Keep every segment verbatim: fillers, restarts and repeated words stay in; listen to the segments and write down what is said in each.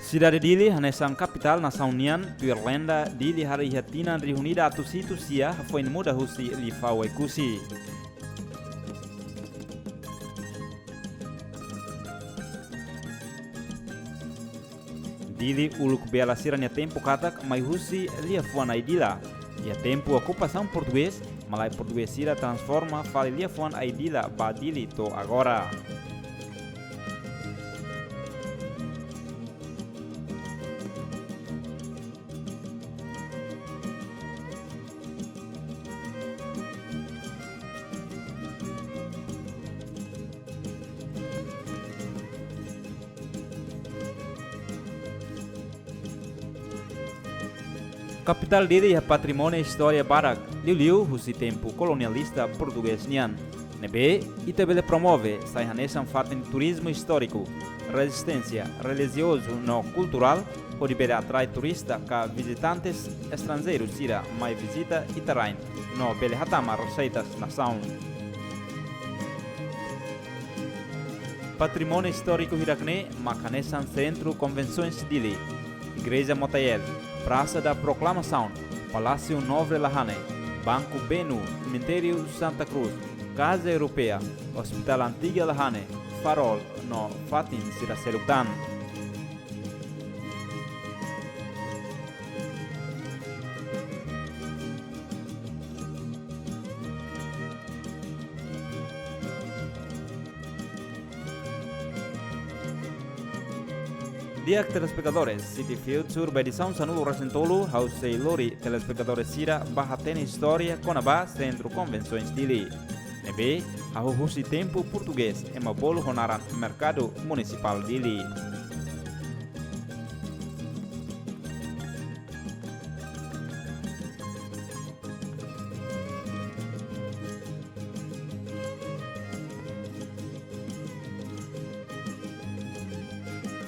Sidade Dili hanesan kapitál nasaun nian, tuir lenda Dili harii iha tinan rihun ida atus hitu sia, hafoin muda husi Lifau Oekusi. Dili uluk bela sira-nia tempu katak mai husi liafuan Aidila. Iha tempu okupasaun portugés, malae portugés sira transforma fali liafuan Aidila ba Dili to'o agora. Kapitál Dili iha patrimóniu istória barak, liuliu husi tempu kolonialista portugés nian. Ne'ebé ita bele promove sai hanesan fatin turizmu istóriku, rezisténsia, relijiozu no kulturál, hodi bele atrai turista ka vizitantes estranjeiru sira mai vizita ita-rain no bele hatama reseitas nasaun. Patrimóniu istóriku hirak-ne'e mak hanesan Sentru Konvensoens Dili, Igreja Motael, Praça da Proclamação, Palácio Nobre Lahane, Banco Benu, Cemitério Santa Cruz, Casa Europeia, Hospital Antiga Lahane, Farol no fatin sira seluk tan. Di'ak telespetadores, City Future ba edisaun sanulu-resin-tolu, ha'u sei lori telespetadores sira ba hatene istória kona-ba Sentru Konvensoens Dili. Ne'ebé hahú husi tempu portugés, ema bolu ho naran Merkadu Munisipál Dili.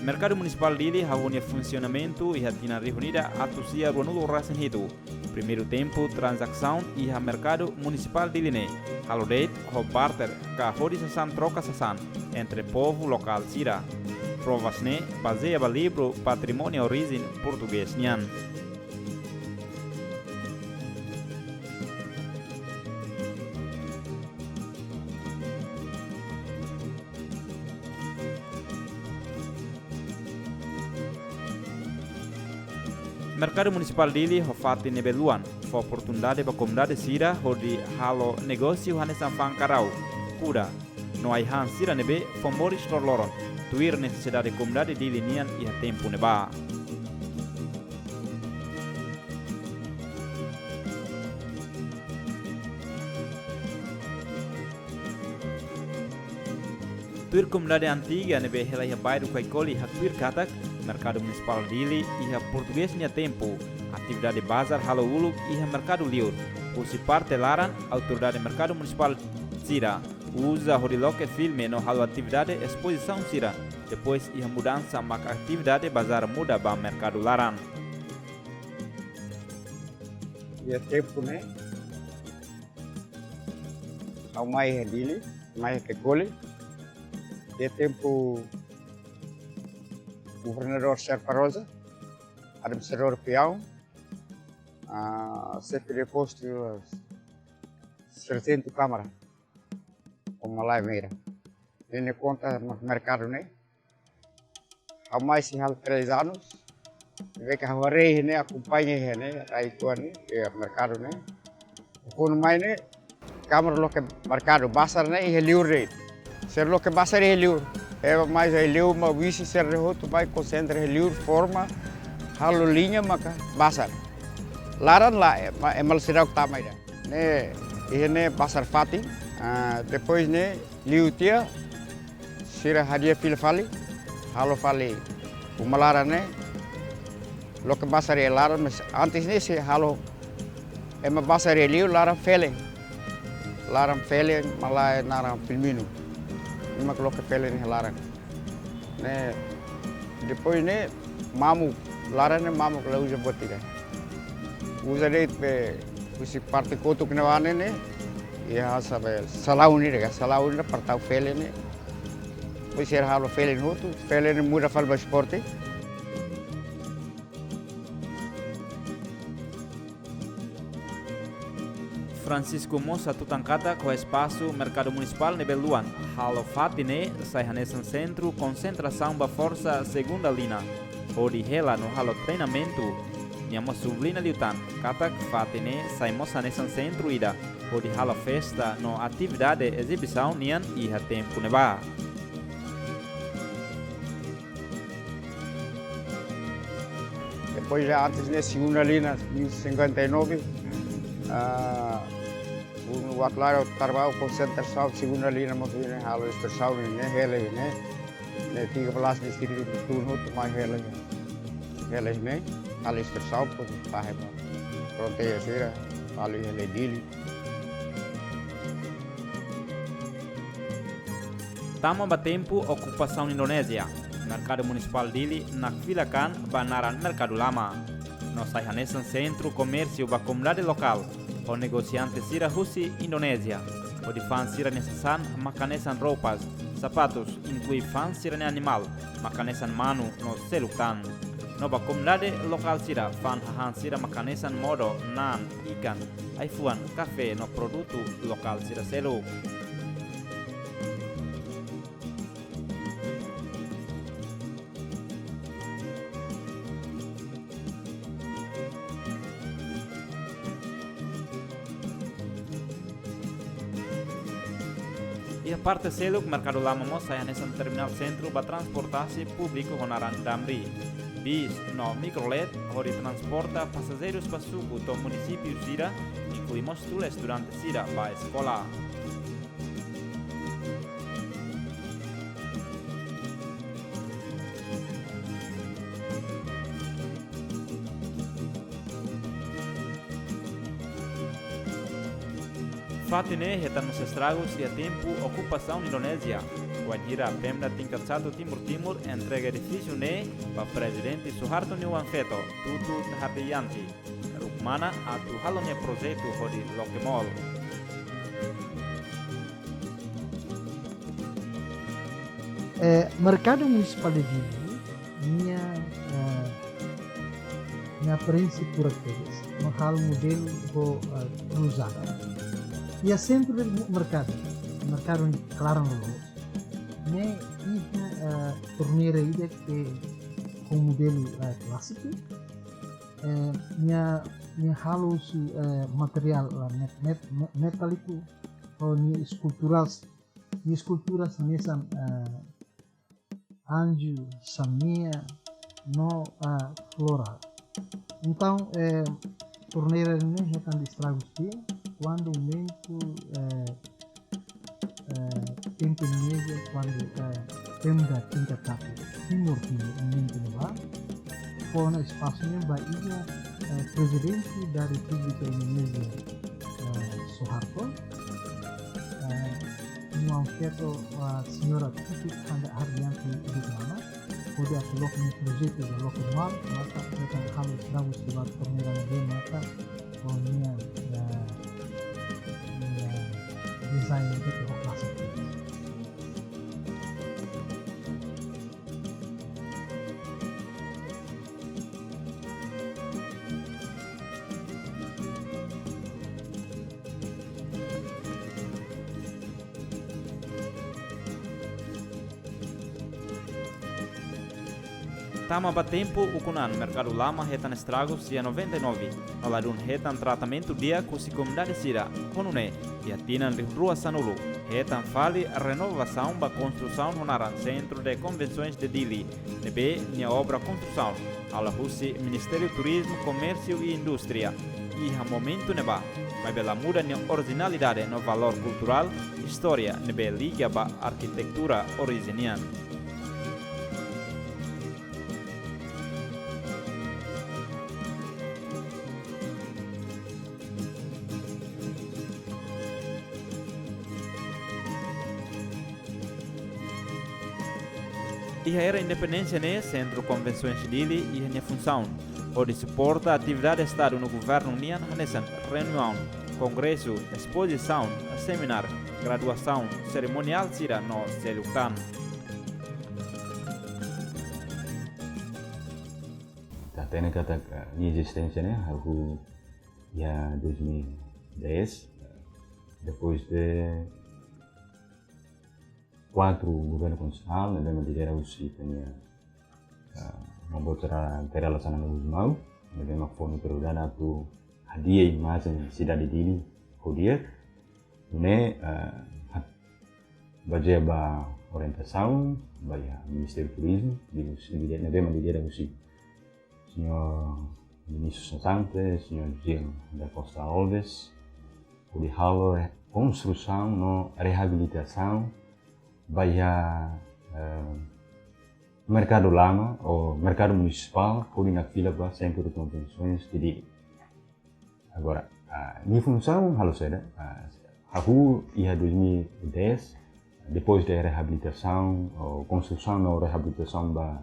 Merkadu Munisipál Dili hahú nia funsionamentu iha tinan rihun ida atus sia ruanulu-resin-hitu. Primeiru tempu tranzasaun iha Merkadu Munisipál Dili ne'e halo de'it ho barter ka hodi sasán troka sasán entre povu lokál sira. Provas ne'e bazeia ba livru Patrimóniu Orijen portugés nian. Merkadu Munisipál Dili ho fatin ne'ebé luan, fó oportunidade ba komunidade sira hodi halo negósiu hanesan fa'an karau, kuda, no ai-han sira ne'ebé fó moris loroloron, tuir nesesidade komunidade Dili nian iha tempu ne'ebá. Tuir komunidade antiga ne'ebé hela iha bairru Kaikoli haktuir katak, Merkadu Munisipál Dili iha portugés nia tempu, atividade bazar halo uluk iha merkadu liur. Husi parte laran, autoridade Merkadu Munisipál sira uza hodi loke filme no halo atividade espozisaun sira. Depois iha mudansa mak atividade bazar muda ba merkadu laran. Iha tempu ne'e, ha'u mai iha Dili, mai iha Kaikoli. Iha tempu Governadór Serpa Rosa, administradór peão, ah, xefe de postu, sarjentu Kamara, ho malae Meira. Ne'e konta mak merkadu ne'e. Ha'u mai sei halo três anos. Ne'ebé ke ha'u haree ne'e, akompaña ne'e, rai-tuan ne'e, iha merkadu ne'e. Kuandu mai ne'e, Kamara loke merkadu, bazar ne'e iha liur de'it. Sira loke bazar iha liur. Ema mai iha liur, mak husi sira hotu mai konsentra iha liur, forma, halo liña maka bazar. Laran la, ema, ema seidauk tama ida. Ne'e, iha ne'e bazar fatin, ah, depois ne'e, liu tiha, sira hadi'a fila fali, halo fali uma laran ne'e, loke bazar iha laran, mas antes ne'e sei halo ema bazar iha liur laran felen. Laran felen, malae naran Filmino. Ne'e mak loke felen iha laran. Ne'e, depois ne'e, mamuk, laran ne'e mamuk la uza buat ida. Uza de'it be, husi parte kotuk ne'ebá ne'e, iha sá be, salaun ne'e, ka salaun ne'e, para tau felen ne'e. Depois sira halo felen hotu, felen ne'e muda fali ba esporte. Francisco mós hatutan katak ho espasu Merkadu Munisipál ne'ebé luan, halo fatin ne'e sai hanesan sentru konsentrasaun ba forsa segunda lina, hodi hela no halo treinamentu. Nia mós subliña liután katak fatin ne'e sai mós hanesan sentru ida hodi halo festa no atividade ezibisaun nian iha tempu ne'ebá. Depois, já antes, né, segunda lina, em cinquenta e nove, ah, o Atlário Carvalho, concentração, segunda lina, mas, né, halo expressão, né, hela, né, né, fica para lá, distrito de turno, outro mais hela, hela, né, halo expressão, pronto, tá, é bom. Pronto, é, será, halo, hela, Dili. Tama ba tempu okupasaun Indonézia, Merkadu Munisipál Dili nakfilak an ba naran Merkadu Lama. No sai hanesan sentru komérsiu ba komunidade lokál, ho negosiante sira husi Indonézia, hodi fa'an sira-nia sasán mak hanesan roupas, sapatus, inklui fa'an sira-nia animál, mak hanesan manu no seluk tan. No ba komunidade lokál sira fa'an hahán sira mak hanesan modo, naan, ikan, ai-fuan, kafé no produtu lokál sira seluk. Iha parte seluk, Merkadu Lama mós sai hanesan terminál sentru ba transportasi públiku ho naran Damri. Bis no mikrolet hodi transporta pasajeirus ba suku to'o munisípiu sira, inklui mós tula estudante sira ba eskola. Fatin ne'e hetan mós estragus iha tempu okupasaun Indonézia, wainhira Pemda tingkat satu Timur Timur entrega edifísiu ne'e ba Prezidente Suharto nia oan feto, Tutu Hardiyanti, ruk mana atu halo nia projetu hodi loke mall. Eh, Merkadu Munisipál de Dili, nia, eh, nia aparénsia kurak tebes, no halo modelu ho, eh, kruzada. Iha sentru de merkadu, merkadu klaran loloos. Ne'e iha, eh, torneira ida ke ho modelu, eh, klásiku. Eh, nia, nia halo husi, eh, materiál, eh, met-, met-, met-, metáliku, ho nia eskultura, nia eskultura hanesan, eh, anju, samea, no, eh, flora. Entaun, eh, torneira ne'e hetan estragus tiha, kuandu momentu, eh, eh, tempu Indonézia, kuandu, eh, Pemda tingkat satu Timur Timur momentu ne'ebá fó ona espasu ne'e ba iha, eh, Prezidente da Repúblika Indonézia, eh, Suharto, eh, nia oan feto, eh, Señora Tutu Hardiyanti Rukmana, hodi atu loke nia projetu ba loke mall, maka hetan halo estragus tiha ba torneira ne'ebé maka ho nia, eh, nia design ne'ebé ho klásiku. Tama ba tempu ukun an, Merkadu Lama hetan estragus iha noventa e nove, no ladún hetan tratamentu di'ak husi komunidade sira, ho nune'e iha tinan rihun rua sanulu hetan fali renovasaun ba konstrusaun ho naran Centro de Convenções de Dili, ne'ebé nia obra konstrusaun halo husi Ministériu Turizmu, Komérsiu i Indústria iha momentu ne'ebá, maibé la muda nia orijinalidade no valór kulturál, istória ne'ebé liga ba arkitetura orijen nian. Iha era independénsia ne'e, Sentru Konvensoens Dili iha nia funsaun hodi suporta atividade Estadu no governu nian hanesan reuniaun, kongresu, espozisaun, semináriu, graduasaun, serimoniál sira no seluk tan. Ita hatene katak, eh, nia ezisténsia ne'e hahú iha dois mil e dez, Depois de kuatru governu konstitusionál, ne'ebé mak lidera husi ita-nia, ah, maun boot sira Kay Rala Xanana Gusmão, ne'ebé mak fó prioridade atu hadi'a imajen sidade Dili ho di'ak, ne'e, ah, bazeia ba orientasaun ba iha Ministériu Turizmu, ne'ebé mak lidera husi señór Ministru Santante, señór Gil da Costa Alves, hodi halo re-, konstrusaun no reabilitasaun ba iha, eh, merkadu lama ou merkadu munisipál, hodi nakfila ba Sentru de Konvensoens de Dili. Agora, ah, nia funsaun halo saida, ah, hahú iha dois mil e dez, depois de reabilitasaun, ou konstrusaun no reabilitasaun ba,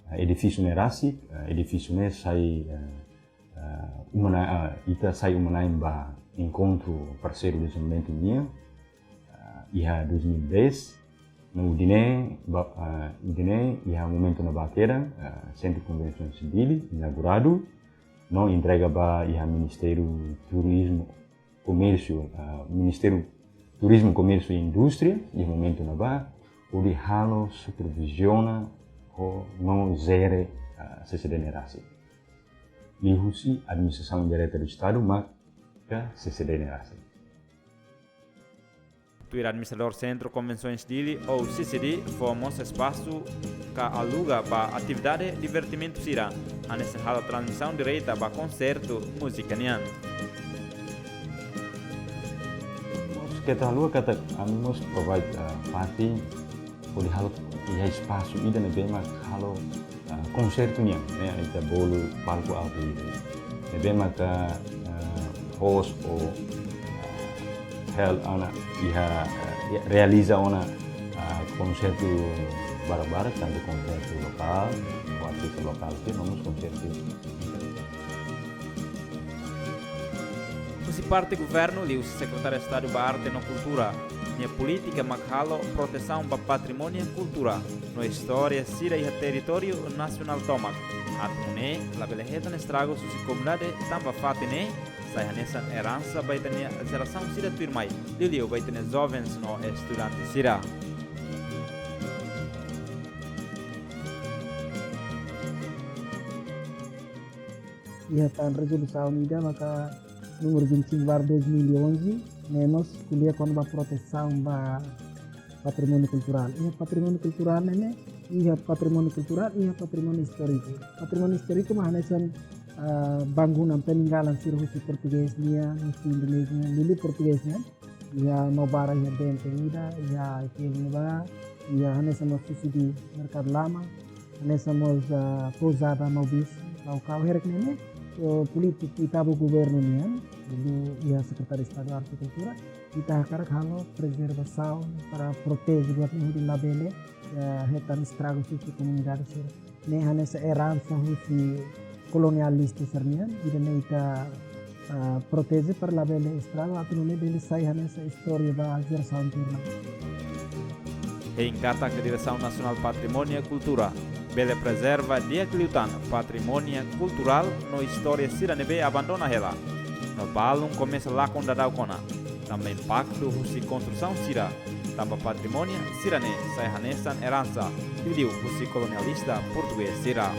ah, edifísiu ne'e rasik, ah, edifísiu ne'e sai, ah, ah, uma-na'in, ah, ita sai uma-na'in ba enkontru parseiru dezenvolvimentu nian, ah, iha dois mil e dez, no hodi nune'e, ba, ah, hodi nune'e, iha momentu ne'ebá kedan, ah, Sentru Konvensoens Dili inauguradu, no entrega ba iha Ministériu Turizmu, Komérsiu, ah, Ministériu Turizmu, Komérsiu i Indústria, iha momentu ne'ebá, hodi halo superviziona ho no jere, ah, C C D ne'e rasik. Liuhusi Administrasaun Indireta do Estadu, maka C C D ne'e rasik. Tuir administradór Sentru Konvensoens Dili ou C C D, fó mós espasu ka aluga ba atividade divertimentu sira, hanesan halo transmisaun direta ba konsertu múzika nian. Mós keta haluha katak ami mós provide, ah, fatin hodi halo iha espasu ida ne'ebé mak halo, ah, konsertu nian, ne'e ita bolu palku altu ida. Ne'ebé maka, ah, host ou, ah, held ona iha, ah, iha, realiza ona, ah, konsertu barak-barak, tantu konsertu lokál, ou artista lokál, no mós konsertu internasionál. Husi parte governu, liuhusi Sekretáriu Estadu ba Arte no Kultura, nia polítika mak halo protesaun ba patrimóniu kultura no istória sira iha territóriu nasionál tomak. Atu nune'e labele hetan estragu husi komunidade, tanba fatin ne'e sai hanesan eransa ba ita-nia jerasaun sira tuirmai, liuliu ba ita-nia jovens no estudante sira. Iha tan rezolusaun ida maka númeru vinte e cinco barra dois mil e onze, ne'e mós ko'alia kona-ba protesaun ba patrimóniu kulturál. Iha patrimóniu kulturál ne'e, iha patrimóniu kulturál, iha patrimóniu istóriku. Patrimóniu istóriku mak hanesan, ah, bangunan, peninggalan sira husi portugés nian, husi Indonézia nian, liuliu portugés nian. Iha Maubara, iha benteng ida, iha Aikel ne'ebá, iha hanesan mós C C D Merkadu Lama, hanesan mós, ah, Pousada Maubis, Baucau, hakerek ne'e, eh, polítika ita-boot governu nian, liuliu iha Sekretáriu Estadu Arte Kultura, ita hakarak halo prezervasaun para proteje buat ne'e hodi labele, eh, hetan estragu husi komunidade sira. Ne'e hanesan eransa husi kolonialista sira-nian, ida-ne'e ita, ah, proteje para labele estragu, atu nune'e bele sai hanesan istória ba jerasaun tuirmai. Hein katak Diresaun Nasionál Patrimóniu Kultura bele prezerva di'ak liután patrimóniu kulturál no istória sira ne'ebé abandona hela. No balun komesa lakon daudauk ona, tanba impaktu husi konstrusaun sira, tanba patrimóniu sira-ne'e sai hanesan eransa liuliu husi kolonialista portugés sira.